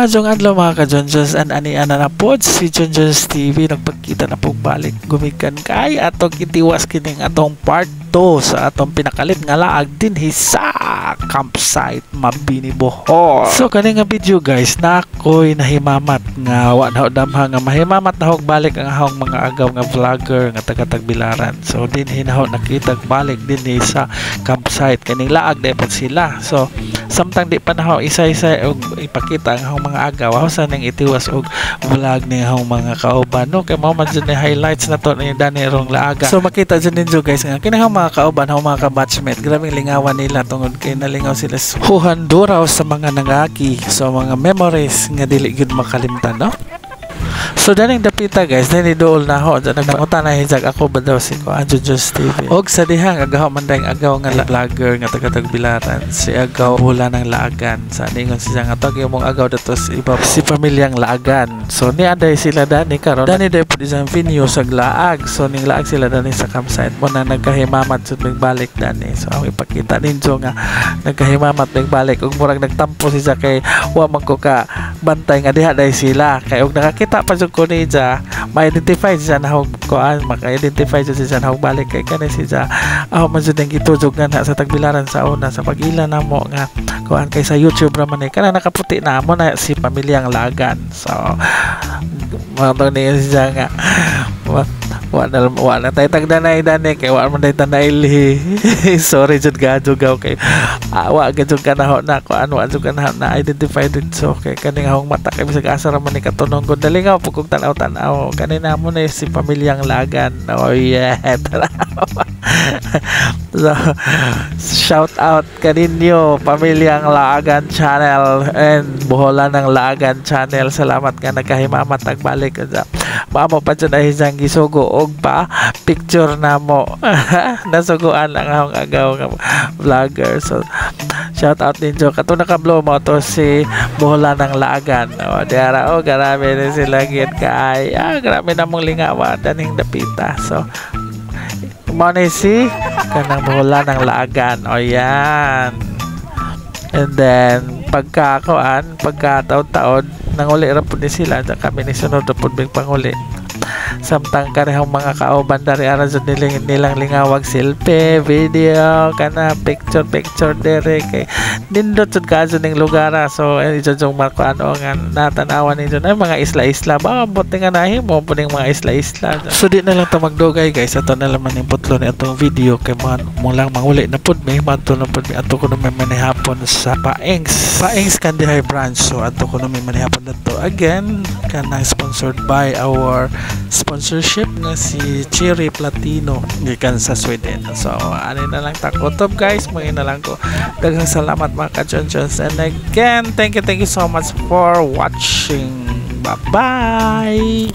Maayong adlaw, mga ka-Jonjons, and ani-ana na pod si Jonjons TV, nagpagkita na pong balik gumikan kay atong itiwas kining atong part 2 sa atong pinakalit nga laag dinhi sa campsite Mabini, Bohol. So kani nga video, guys, na ako'y nahimamat nga wa na damha nga mahimamat na hog balik ang ahong mga agaw nga vlogger nga taga Tagbilaran. So dinhi na ho nakita balik dinhi sa campsite, kaning laag dahil pod sila. So samtang di pa na ho isa-isa og ipakita ang ahong mga agaw, aho sa ning itiwas og vlog ni ahong mga kauban, no, kay mao man jud ni highlights na to ni dani rong laaga. So makita jud ninyo, guys, nga kini ahong mga kauban, ahong mga ka-batchmate, grabeng lingawan nila tungod kay nalingaw sila sa huhanduraw sa mga nangagi. So mga memories nga dili gyud makalimtan, no? So daning dapita, guys, dani dool na ho. Diyan nagpangutan na hijag ako ba daw si ko Anjo Jos TV. Og sa dihang agaw man dayng agaw nga vlogger nga taga Tagbilaran, si Agaw Hula ng Laagan. Sa ningon siya nga tag imong agaw dato sa iba si pamilyang Laagan. So ni aday sila dani karon. Dani day pud isang venue sa laag. So ning laag sila dani sa campsite mo na nagkahimamat sud mig balik dani. So ang ipakita ninyo nga nagkahimamat mig balik ug murag nagtampo siya kay wa man ko ka bantay nga diha day sila, kay og nakakita pa jud ko niya, ma-identify siya na hog kuan, maka-identify siya na hog balik, kay kani siya aho man jud ang gitujog nga na sa Tagbilaran sa una sa pag-ila namo nga kuan, kay sa YouTube ra man eh kana nakaputi na mo na si pamilyang Lagan. So mga niya siya nga wa na tay tagdanay dani kay wa man day tanailhi. Sorry jud gadyo gaw kay wa gyud ka na na kuan, wa jud ka na na identify din. So kay kaning ahong mata kay bisag asa ra man ni katunong ko, dalingaw pud kog tan-aw-tan-aw kanina mo na si pamilyang Lagan. Oh yeah, tara. So shout out kaninyo, pamilyang Laagan Channel and Bohola ng Laagan Channel. Salamat nga nagkahimamat nagbalik. Mamo pa dyan ay isang gisugo og pa picture na mo, nasuguan ang akong agaw nga vlogger. So shout out ninyo kato naka-blow mo to si Bohola ng Laagan. O diara, oh, grabe ni sila gid kay grabe na mong lingawa daning dapita. So mao ni si kanang Bohola ng Laagan. O yan, and then pagka kuan, pagka taon-taon nanguli ra pud ni sila. Diyan kami ni sunod ra pud mig panguli, samtang karehong mga kauban dari ara jud nilang, nilang lingawag selfie, video, kana picture picture dere kay nindot jud kaadto ning lugar. So eh jud yung makuano nga natanawan ninyo na mga isla-isla ba, buti nga nahimo po ning mga isla-isla. So di na lang ta magdugay, guys, ato na lang man yung putlo ni atong video kay man mo lang manguli na pud may madto na pud mi ato kuno may manihapon sa Paeng's Paeng's Kandihay branch. So ato kuno may manihapon dato again, kanang sponsored by our sponsorship nga si Cherry Platino gikan sa Sweden. So ani na lang takutob, guys, mga na lang ko. Daghang salamat, mga ka-Jonjons, and again, thank you, thank you so much for watching. Bye bye.